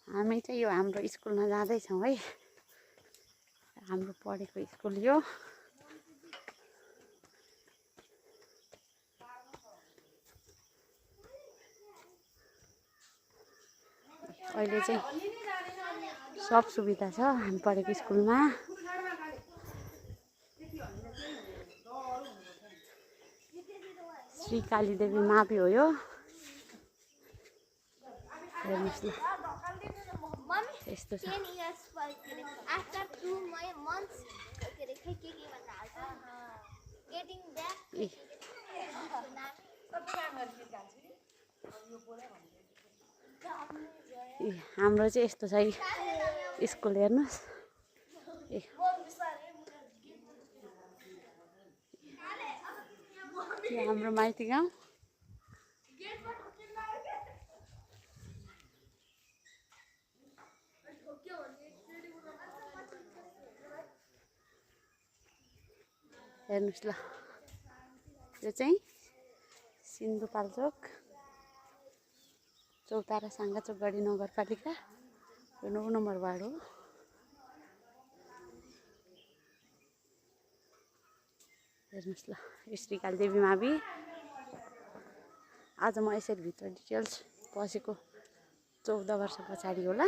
हामी चाहिँ यो हाम्रो स्कुलमा जाँदैछौँ है। हाम्रो पढेको स्कुल यो। अहिले चाहिँ सब सुविधा छ हामी पढेको स्कुलमा। श्री कालीदेवी मावि हो यो। हेर्नुहोस् न यस्तो छ। हाम्रो चाहिँ यस्तो छ स्कुल हेर्नुहोस्। यो हाम्रो माइती गाउँ। हेर्नुहोस् ल यो चाहिँ सिन्धुपाल्चोक चौतारा साङ्गाचोकगढी नगरपालिका 9 नम्बर वार्ड हो। हेर्नुहोस् ल यो श्री कालीदेवी मावि। आज म यसरी भित्र डिटेल्स पसेको 14 वर्ष पछाडि होला।